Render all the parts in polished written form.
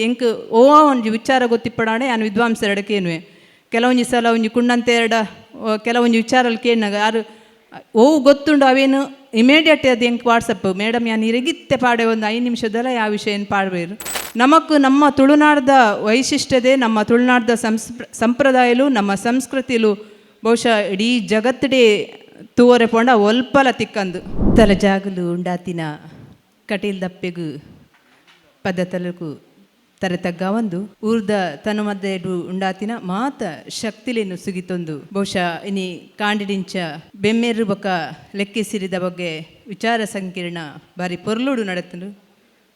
ಎಂಕ್ ಓ ಒಂಜಿ ವಿಚಾರ ಗೊತ್ತಿಪ್ಪಡಾಂಡ ಯಾನ್ ವಿದ್ವಾಂಸೆರಡ ಕೇನುವೆ. ಕೆಲವೊಂಜಿ ಸಲ ಒಂಜಿ ಕುಣ್ಣಂತೆರಡ ಕೆಲವೊಂಜಿ ವಿಚಾರಲು ಕೇನ್ನಗ ಆರ್ ಒವು ಗೊತ್ತುಂಡು ಅವೇನು ಇಮಿಡಿಯೇಟ್ ಅದು ಎಂಕ್ ವಾಟ್ಸಪ್ ಮೇಡಮ್ ಯಾನ್ ಇರೆಗಿತ್ತೆ ಪಾಡೆ ಒಂದು 5 ನಿಮಿಷದಲ್ಲ ಆ ವಿಷಯನ್ ಪಾಡ್ವೇರು. ನಮಕ್ ನಮ್ಮ ತುಳುನಾಡ್ದ ವೈಶಿಷ್ಟ್ಯತೆ, ನಮ್ಮ ತುಳುನಾಡ್ದ ಸಂಪ್ರದಾಯಲು, ನಮ್ಮ ಸಂಸ್ಕೃತಿಲು ಬಹುಶಃ ಇಡೀ ಜಗತ್ತಡೇ ತೂವರೆ ಪೋಂಡ ಒಲ್ಪಲ ತಿಕ್ಕಂದು. ತಲ ಜಾಗಲು ಉಂಡಾತಿನ ಕಟೀಲ್ ದಪ್ಪೆಗು ಪದ ತಲುಕು ತರೆ ತಗ್ಗಾವಂದು ಊರ್ದ ತನು ಮಧ್ಯೆಡು ಉಂಡಾತಿನ ಮಾತ ಶಕ್ತಿಲೇನು ಸುಗಿತೊಂದು ಬಹುಶಃ ಇನಿ ಕಾಂಡಿಡಿಂಚ ಬೆಮ್ಮೆರು ಬೊಕ ಲೆಕ್ಕಿಸಿರಿದ ಬಗ್ಗೆ ವಿಚಾರ ಸಂಕಿರಣ ಬಾರಿ ಪೊರ್ಲುಡು ನಡತುಂಡು.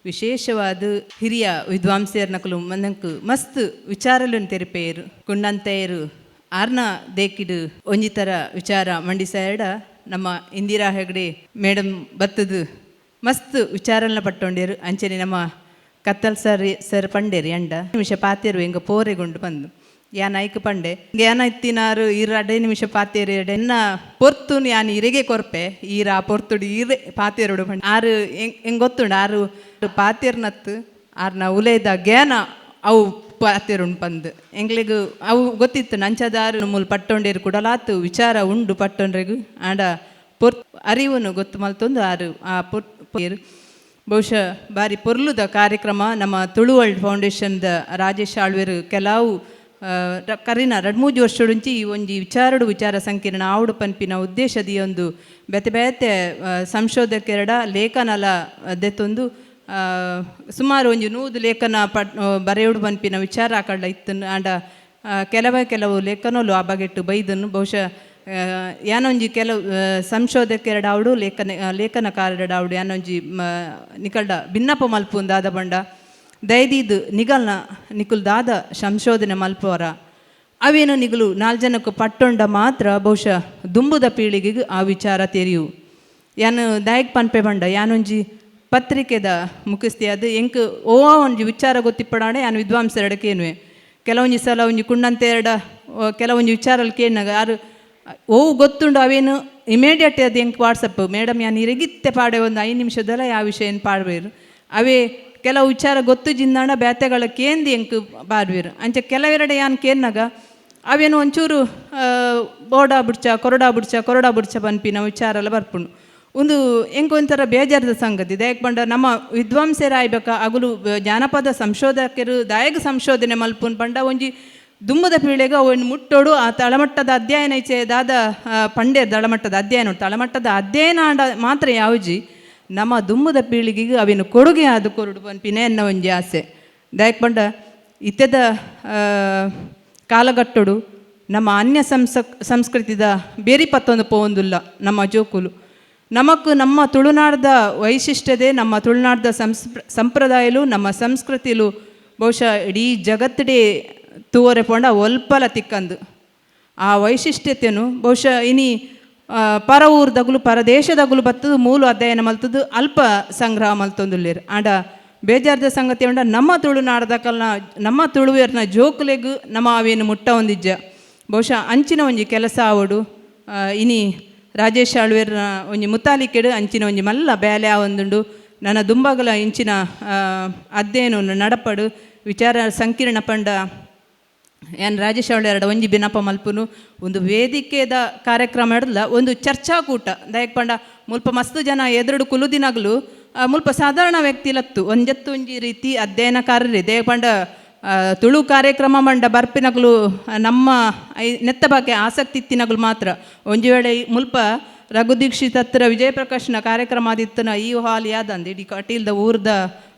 ವಿಶೇಷವಾದ ಹಿರಿಯ ವಿದ್ವಾಂಸೆಯರ್ನಕುಲು ಮಂದಂಕು ಮಸ್ತ್ ವಿಚಾರలను ತೆರಿಪೇರು. ಕುಣ್ಣಂತೆಯರು ಆರ್ನ ದೇಕಿಡು ಒಂಜಿ ಥರ ವಿಚಾರ ಮಂಡಿಸಾಯಡ ನಮ್ಮ ಇಂದಿರಾ ಹೆಗಡೆ ಮೇಡಮ್ ಬತ್ತದು ಮಸ್ತ್ ವಿಚಾರನ ಪಟ್ಟೊಂಡೇರು. ಅಂಚನೆ ನಮ್ಮ ಕತ್ತಲ್ ಸರ್ ಸರ್ ಪಂಡೇರು ಎಂಡ ನಿಮಿಷ ಪಾತೇರು ಎಂಗ ಪೋರೆಗುಂಡು ಬಂದು ಯಾನ್ ಐಕ್ ಪಂಡೆ ಯಾನ ಇತ್ತಿನಾರು ಈರ್ ಅಡೆ ನಿಮಿಷ ಪಾತೇರು ಎನ್ನ ಪೊರ್ತುನು ಯಾನ್ ಇರೆಗೆ ಕೊರ್ಪೆ, ಈರ ಆ ಪೊರ್ತುಡು ಈರೆ ಪಾತೇರುಡು ಪಂಡೆ. ಆರು ಎಂಗ್ ಗೊತ್ತುಂಡು ಆರು ಪಾತೇರ್ನತ್ತು ಆರ್ನ ಉಲೇದ ಜ್ಞಾನ ಅವು ಪಾತೇರುಂಡು ಪಂದು ಎಂಗ್ಲಿಗ್ ಅವು ಗೊತ್ತಿತ್ತು. ನಂಚದಾರು ಮೂಲು ಪಟ್ಟೊಂಡೇರು ಕುಡಲಾತು ವಿಚಾರ ಉಂಡು ಪಟ್ಟೊಂಡ್ರೆಗು ಆಂಡ ಪೊರ್ ಅರಿವುನು ಗೊತ್ತು ಮಲ್ತೊಂದು ಆರು ಆ ಪೊರ್ ಬಹುಶಃ ಬಾರಿ ಪೊರ್ಲುದ ಕಾರ್ಯಕ್ರಮ. ನಮ್ಮ ತುಳು ವರ್ಲ್ಡ್ ಫೌಂಡೇಶನ್ದ ರಾಜೇಶ್ ಆಳ್ವೆರು ಕೆಲವು ಕರಿನ 2-3 ವರ್ಷಡುಂಚಿ ಈ ಒಂಜಿ ವಿಚಾರಡು ವಿಚಾರ ಸಂಕಿರಣ ಆವಡು ಪನ್ಪಿನ ಉದ್ದೇಶದ ಈ ಒಂದು ಬೇತೆ ಬೇತೆ ಸಂಶೋಧಕರಡ ಲೇಖನಲ ದೆತ್ತೊಂದು ಸುಮಾರು ಒಂಜಿ 100 ಲೇಖನ ಪಟ್ ಬರೆಯುಡು ಪನ್ಪಿನ ವಿಚಾರ ಆಕಡ ಇತ್ತು. ಆಂಡ ಕೆಲವೇ ಕೆಲವು ಲೇಖನಲು ಆ ಬಗೆಟ್ಟು ಬೈದನ್ನು. ಬಹುಶಃ ಯಾನೊಂಜಿ ಕೆಲವು ಸಂಶೋಧಕರಡ ಆವಡು ಲೇಖನಕಾರಡ ಆವಡು ಯಾನೊಂಜಿ ನಿಕಲ್ಡ ಬಿನ್ನಪ ಮಲ್ಪುಂದಾದ ಬಂಡ ದಯದೀದ್ ನಿಗಲ್ನ ನಿಕುಲ್ ದಾದ ಸಂಶೋಧನೆ ಮಲ್ಪುವರ ಅವೇನು ನಿಗಲು 4 ಜನಕ್ಕೆ ಪಟ್ಟೊಂಡ ಮಾತ್ರ ಬಹುಶಃ ದುಂಬುದ ಪೀಳಿಗೆಗೆ ಆ ವಿಚಾರ ತೆರಿಯು. ಯಾನು ದಾಯಕ್ ಪನ್ಪೆ ಬಂಡ ಯಾನೊಂಜಿ ಪತ್ರಿಕೆದ ಮುಖಸ್ಥಿ ಅದು ಎಂಕ್ ಓ ಒಂಜಿ ವಿಚಾರ ಗೊತ್ತಿಪ್ಪಡಾಂಡ ಯಾನ್ ವಿದ್ವಾಂಸೆರಡ ಕೇನುವೆ. ಕೆಲವೊಂಜಿ ಸಲ ಒಂಜಿ ಕುಣ್ಣಂತೆರಡ ಕೆಲವೊಂಜಿ ವಿಚಾರಲು ಕೇನ್ನಗ ಆರು ಒವು ಗೊತ್ತುಂಡು ಅವೇನು ಇಮಿಡಿಯೇಟ್ ಅದು ಎಂಕ್ ವಾಟ್ಸಪ್ ಮೇಡಮ್ ಯಾನ್ ಇರೆಗಿತ್ತೆ ಪಾಡೆ ಒಂದು 5 ನಿಮಿಷದಲ್ಲ ಆ ವಿಷಯನ್ ಪಾಡ್ವೇರು. ಅವೇ ಕೆಲವು ವಿಚಾರ ಗೊತ್ತು ಜಿಂದಾಂಡ ಬೇತೆಗಳ ಕೇಂದಿ ಎಂಕ್ ಪಾಡ್ವೇರು. ಅಂಚ ಕೆಲವೆರಡೆ ಯಾನ್ ಕೇನ್ನಗ ಅವೇನು ಒಂಚೂರು ಬೋಡ ಬುಡ್ಚ ಕೊರಡಾ ಬುಡ್ಚ ಕೊರಡಾ ಬುಡ್ಚ ಪನ್ಪಿನ ವಿಚಾರ ಎಲ್ಲ ಬರ್ಪುಂಡು. ಒಂದು ಎಂಕ್ ಒಂಥರ ಬೇಜಾರದ ಸಂಗತಿ. ದಾಯಕ್ ಪಂಡ ನಮ್ಮ ವಿದ್ವಾಂಸರಾಯ್ಬೇಕ ಅಗುಲು ಜಾನಪದ ಸಂಶೋಧಕರು ದಾಯಗ ಸಂಶೋಧನೆ ಮಲ್ಪುನ್ ಪಂಡ ಒಂಜಿ ದುಂಬುದ ಪೀಳಿಗೆ ಅವನ್ ಮುಟ್ಟೋಡು ಆ ತಳಮಟ್ಟದ ಅಧ್ಯಯನ ಇಚೆ ದಾದ ಪಂಡೇರ್ ತಳಮಟ್ಟದ ಅಧ್ಯಯನ ಉಂಟು. ತಳಮಟ್ಟದ ಅಧ್ಯಯನ ಆಂಡ ಮಾತ್ರ ಯಾವ್ಜಿ ನಮ್ಮ ದುಂಬುದ ಪೀಳಿಗೆಗೆ ಅವಿನ ಕೊಡುಗೆ ಆದ ಕೊರುಡು ಪನ್ಪಿನ ಎನ್ನ ಒಂಜಿ ಆಸೆ. ದಾಯಕ್ ಪಂಡ ಇತ್ತೆದ ಕಾಲಘಟ್ಟಡು ನಮ್ಮ ಅನ್ಯ ಸಂಸ್ಕೃತಿದ ಬೇರಿ ಪತ್ತೊಂದು ಪೋವೊಂದುಲ್ಲ ನಮ್ಮ ಜೋಕುಲು. ನಮಕ್ ನಮ್ಮ ತುಳುನಾಡ್ದ ವೈಶಿಷ್ಟ್ಯತೆ, ನಮ್ಮ ತುಳುನಾಡ್ದ ಸಂಪ್ರದಾಯಲು, ನಮ್ಮ ಸಂಸ್ಕೃತಿಲು ಬಹುಶಃ ಇಡೀ ಜಗತ್ತಡೇ ತೂವರೆ ಪೋಂಡ ಒಲ್ಪಲ ತಿಕ್ಕಂದು. ಆ ವೈಶಿಷ್ಟ್ಯತೆನು ಬಹುಶಃ ಇನಿ ಪರ ಊರ್ದಗುಲು ಪರದೇಶದಗುಲು ಬತ್ತದು ಮೂಲು ಅಧ್ಯಯನ ಮಲ್ತದು ಅಲ್ಪ ಸಂಗ್ರಹ ಮಲ್ತೊಂದುಲ್ಲೇರು. ಆಂಡ ಬೇಜಾರ್ದ ಸಂಗತಿ ಉಂಡ ನಮ್ಮ ತುಳುನಾಡ್ದಕಲ್ನ ನಮ್ಮ ತುಳುವೆರ್ನ ಜೋಕುಲೆಗ್ ನಮ್ಮ ಅವೇನು ಮುಟ್ಟ ಒಂದಿಜ್ಜ. ಬಹುಶಃ ಅಂಚಿನ ಒಂಜಿ ಕೆಲಸ ಆವಡು. ಇನಿ ರಾಜೇಶ್ ಆಳ್ವೆರ್ನ ಒಂಜಿ ಮುತಾಲಿಕೆಡು ಅಂಚಿನ ಒಂಜಿ ಮಲ್ಲ ಬೇಲೆ ಆವೊಂದುಂಡು. ನನ್ನ ದುಂಬಗಲ ಇಂಚಿನ ಅಧ್ಯಯನವನ್ನು ನಡಪಡು. ವಿಚಾರ ಸಂಕಿರಣ ಪಂಡ ಯಾನ್ ರಾಜೇಶ್ ಎರಡು ಒಂಜಿ ಬಿನ್ನಪ ಮಲ್ಪುನು ಒಂದು ವೇದಿಕೆದ ಕಾರ್ಯಕ್ರಮ ಹಿಡ್ದಲ ಒಂದು ಚರ್ಚಾಕೂಟ. ದಾಯಕ್ ಪಂಡ ಮುಲ್ಪ ಮಸ್ತ್ ಜನ ಎದುರುಡು ಕುಲುದಿನಗಲು ಮುಲ್ಪ ಸಾಧಾರಣ ವ್ಯಕ್ತಿ ಲತ್ತು ಒಂಜತ್ತು ಒಂಜಿ ರೀತಿ ಅಧ್ಯಯನಕಾರರೇ. ದಾಯಕ್ ಪಂಡ ತುಳು ಕಾರ್ಯಕ್ರಮ ಮಂಡ ಬರ್ಪಿನಗಲು ನಮ್ಮ ನೆತ್ತ ಬಗ್ಗೆ ಆಸಕ್ತಿ ಇತ್ತಿನಗಲು ಮಾತ್ರ. ಒಂಜಿ ವೇಳೆ ಮುಲ್ಪ ರಘು ದೀಕ್ಷಿತ್ ಹತ್ರ ವಿಜಯ ಪ್ರಕಾಶ್ನ ಕಾರ್ಯಕ್ರಮ ಆದಿತ್ತನ ಈ ಹಾಲ್ ಯಾದಂದು ಇಡೀ ಕಟೀಲ್ದ ಊರ್ದ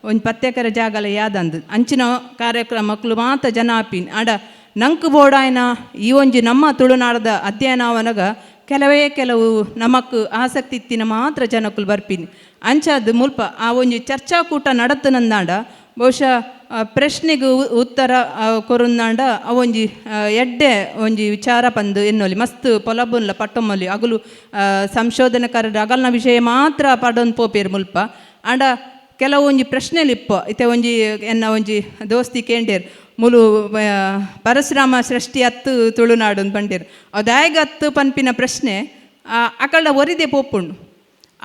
ಒಂಜಿ 10 ಎಕರೆ ಜಾಗಲ ಯಾದಂದು ಅಂಚಿನ ಕಾರ್ಯಕ್ರಮ ಮಕ್ಕಳು ಮಾತ ಜನ ಆಪಿನ್. ಆಂಡ ನಂಕ್ ಬೋಡಾಯ್ನ ಈ ಒಂಜಿ ನಮ್ಮ ತುಳುನಾಡದ ಅಧ್ಯಯನವನಗ ಕೆಲವೇ ಕೆಲವು ನಮಕ್ ಆಸಕ್ತಿ ಇತ್ತಿನ ಮಾತ್ರ ಜನಕ್ಕಲು ಬರ್ಪಿನಿ. ಅಂಚಾದ್ ಮುಲ್ಪ ಆ ಒಂಜಿ ಚರ್ಚಾಕೂಟ ನಡತನಂದಾಂಡ ಬಹುಶಃ ಪ್ರಶ್ನೆಗೆ ಉತ್ತರ ಕೊರುಂದಾಂಡ ಅವೊಂಜಿ ಎಡ್ಡೆ ಒಂಜಿ ವಿಚಾರ ಪಂದು ಎನ್ನೊಲಿ ಮಸ್ತ್ ಪೊಲಬುನ್ಲ ಪಟ್ಟೊಮ್ಮಲಿ. ಅಗುಲು ಸಂಶೋಧನೆಕಾರರು ಅಗಲ್ನ ವಿಷಯ ಮಾತ್ರ ಪಡೊಂದು ಪೋಪೇರು ಮುಲ್ಪ. ಆಂಡ ಕೆಲವೊಂಜಿ ಪ್ರಶ್ನೆಲಿಪ್ಪ ಇತ್ತೆ ಒಂಜಿ ಎನ್ನ ಒಂಜಿ ದೋಸ್ತಿ ಕೇಂಡೇರ್ ಮುಲು ಪರಶುರಾಮ ಸೃಷ್ಟಿ ಅತ್ತು ತುಳುನಾಡು ಪಂಡೇರ್. ಅದಾಯಗ ಅತ್ತು ಪನ್ಪಿನ ಪ್ರಶ್ನೆ ಅಕಲ್ಡ ಒರಿದೆ ಪೋಪುಂಡು.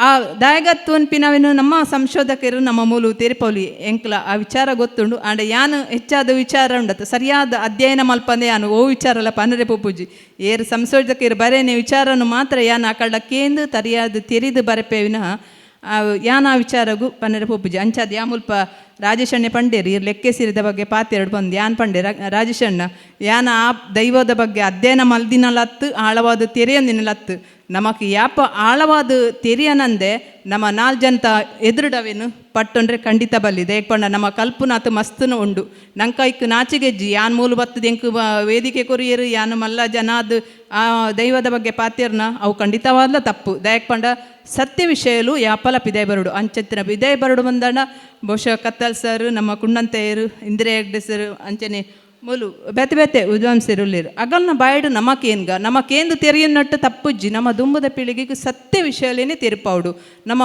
ಆ ದಾಯಗತ್ವನ್ಪಿನವೇನು ನಮ್ಮ ಸಂಶೋಧಕರು ನಮ್ಮ ಮೂಲ ತೆರಿಪೌಲಿ ಎಂಕ್ಲ ಆ ವಿಚಾರ ಗೊತ್ತುಂಡು. ಆಂಡ ಯಾನ್ ಹೆಚ್ಚಾದ ವಿಚಾರ ಉಂಡತ್ತ ಸರಿಯಾದ ಅಧ್ಯಯನ ಮಲ್ಪಂದೆ ಯಾನು ಓ ವಿಚಾರಲ ಪನರೆ ಪೋಪುಜಿ. ಏರು ಸಂಶೋಧಕರು ಬರೇನೆ ವಿಚಾರನು ಮಾತ್ರ ಯಾನ್ ಆ ಕಳ್ಳ ಕೇಂದು ತರಿಯಾದ ತೆರಿದು ಬರಪೇವಿನ ಯಾನ್ ಆ ವಿಚಾರಗು ಪನರೆ ಪೋಪುಜಿ. ಅಂಚಾದ ಯಾ ಮುಲ್ಪ ರಾಜೇಶಣ್ಣೆ ಪಂಡೇರು ಇರ್ ಲೆಕ್ಕೆ ಸಿರಿದ ಬಗ್ಗೆ ಪಾತೆರಡು ಬಂದು ಯಾನ್ ಪಂಡೆ, ರಾಜೇಶಣ್ಣ, ಯಾನ್ ಆ ದೈವದ ಬಗ್ಗೆ ಅಧ್ಯಯನ ಮಲ್ದಿನಲತ್ತು, ಆಳವಾದ ತೆರೆಯಂದಿನಲತ್ತು. ನಮಕ್ ಯಾಪ ಆಳವಾದ ತೆರಿಯನಂದೆ ನಮ್ಮ ನಾಲ್ ಜನತ ಎದುರುಡವೇನು ಪಟ್ಟೊಂಡ್ರೆ ಖಂಡಿತ ಬಲ್ಲಿದೆ. ಏಕ್ಪಂಡ ನಮ್ಮ ಕಲ್ಪನಾತ್ ಮಸ್ತುನ ಉಂಡು. ನಂಕೈಕ್ ನಾಚಿಗೆಜ್ಜಿ. ಯಾನ್ ಮೂಲು ಬತ್ತದ ಎಂಕ್ ವೇದಿಕೆ ಕೊರಿಯರು, ಯಾನ್ ಮಲ್ಲ ಜನಾದ್ ಆ ದೈವದ ಬಗ್ಗೆ ಪಾತೆರ್ನ ಅವು ಖಂಡಿತವಾದ್ಲ ತಪ್ಪು. ದಯಕ್ ಪಂಡ ಸತ್ಯ ವಿಷಯಲು ಯಾಪಲ ಪಿದಾಯ್ ಬರಡು. ಅಂಚತ್ತಿನ ಪಿದಾಯ್ ಬರಡು ಬಂದಾಂಡ ಬಹುಶಃ ಕತ್ತಲ್ ಸರ್, ನಮ್ಮ ಕುಣ್ಣಂತೆಯರು, ಇಂದಿರಾ ಹೆಗ್ಡೆ ಸರ್, ಅಂಚನೆ ಮೂಲು ಬೇತೆ ಬೇತೆ ವಿದ್ವಾಂಸರು ಉಲ್ಲೇರು. ಅಗಲ್ನ ಬಾಯ್ಡು ನಮಕೇನ್ಗ ನಮಕೇಂದು ತೆರೆಯನ್ನಟ್ಟು ತಪ್ಪುಜ್ಜಿ. ನಮ್ಮ ದುಂಬದ ಪೀಳಿಗೆಗೆ ಸತ್ಯ ವಿಷಯಲೇನೆ ತೆರಿಪಾವುಡು. ನಮ್ಮ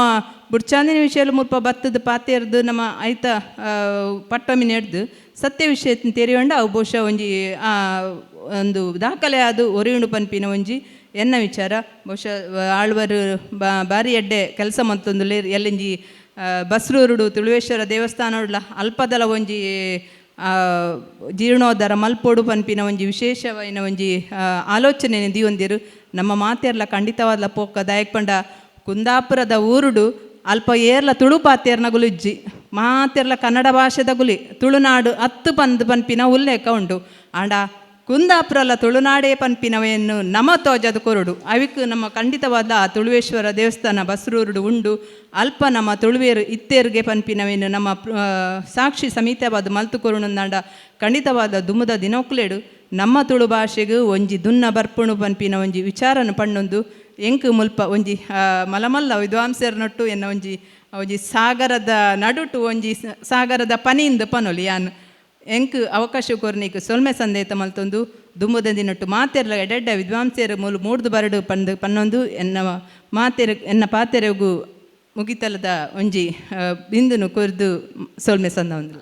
ಬುಡ್ಚಾಂದಿನ ವಿಷಯಲು ಮುಲ್ಪ ಬತ್ತದ ಪಾತೆರ್ದು ನಮ್ಮ ಐತ ಪಟ್ಟೊಮಿ ಹಿಡ್ದು ಸತ್ಯ ವಿಷಯ ತೆರಿಯೊಂಡ ಅವು ಬಹುಶಃ ಒಂಜಿ ಒಂದು ದಾಖಲೆ ಅದು ಒರಿಯುಂಡು ಪನ್ಪಿನ ಒಂಜಿ ಎನ್ನ ವಿಚಾರ. ಬಹುಶಃ ಆಳ್ವರು ಬಾರಿ ಎಡ್ಡೆ ಕೆಲಸ ಮಲ್ತೊಂದು ಎಲ್ಲಿಂಜಿ ಬಸ್ರೂರುಡು ತುಳುವೇಶ್ವರ ದೇವಸ್ಥಾನಡುಲ ಅಲ್ಪದಲ ಒಂಜಿ ಜೀರ್ಣೋದ್ಧಾರ ಮಲ್ಪೊಡು ಪನ್ಪಿನ ಒಂಜಿ ವಿಶೇಷವಾಯಿನ ಒಂಜಿ ಆಲೋಚನೆ ದಿಯೊಂದಿರು. ನಮ್ಮ ಮಾತೆರ್ಲ ಖಂಡಿತವಾದ್ಲ ಪೋಕ. ದಾಯಕ್ ಪಂಡ ಕುಂದಾಪುರದ ಊರುಡು ಅಲ್ಪ ಏರ್ಲ ತುಳು ಪಾತೆರ್ನ ಗುಲಿಜ್ಜಿ, ಮಾತೆರ್ಲ ಕನ್ನಡ ಭಾಷೆದ ಗುಲಿ. ತುಳುನಾಡು ಅತ್ತು ಪಂದ್ ಪನ್ಪಿನ ಉಲ್ಲೇಖ ಉಂಡು. ಆಂಡ ಕುಂದಾಪುರಲ ತುಳುನಾಡೇ ಪನ್ಪಿನವೆಯನ್ನು ನಮ ತೋಜದ ಕೊರಡು. ಅವಿಕ್ ನಮ್ಮ ಖಂಡಿತವಾದ ಆ ತುಳುವೇಶ್ವರ ದೇವಸ್ಥಾನ ಬಸ್ರೂರುಡು ಉಂಡು. ಅಲ್ಪ ನಮ್ಮ ತುಳುವೇರು ಇತ್ತೇರಿಗೆ ಪನ್ಪಿನವೇನು ನಮ್ಮ ಸಾಕ್ಷಿ ಸಮೇತವಾದ ಮಲ್ತು ಕೊರುಣಂದಾಂಡ ಖಂಡಿತವಾದ ದುಮುದ ದಿನೋಕ್ಲೇಡು ನಮ್ಮ ತುಳು ಭಾಷೆಗೆ ಒಂಜಿ ದುನ್ನ ಬರ್ಪುಣು ಪನ್ಪಿನ ಒಂಜಿ ವಿಚಾರನ ಪಣ್ಣೊಂದು ಎಂಕ್ ಮುಲ್ಪ ಒಂಜಿ ಮಲಮಲ್ಲ ವಿದ್ವಾಂಸರ ನೊಟ್ಟು ಎನ್ನ ಒಂಜಿ ಒಂಜಿ ಸಾಗರದ ನಡುಟು ಒಂಜಿ ಸಾಗರದ ಪನಿಂದ ಪನೊಲಿ ಯಾನ್. ಎಂಕ್ ಅವಕಾಶ ಕೊರ್ನಿಕ್ ಸೊಲ್ಮೆ ಸಂದೇತ ಮಲ್ತೊಂದು, ದುಂಬುದ ದಿನೊಟ್ಟು ಮಾತೆರ್ಲ ಎಡೆಡ್ಡ ವಿದ್ವಾಂಸರು ಮೂಲು ಮೂಡ್ದು ಬರಡು ಪಂದ್ ಪನ್ನೊಂದು ಎನ್ನ ಮಾತೆರ್ ಎನ್ನ ಪಾತೆರಗು ಮುಗಿತಲದ ಒಂಜಿ ಬಿಂದುನು ಕೊರ್ದು ಸೊಲ್ಮೆ ಸಂದ.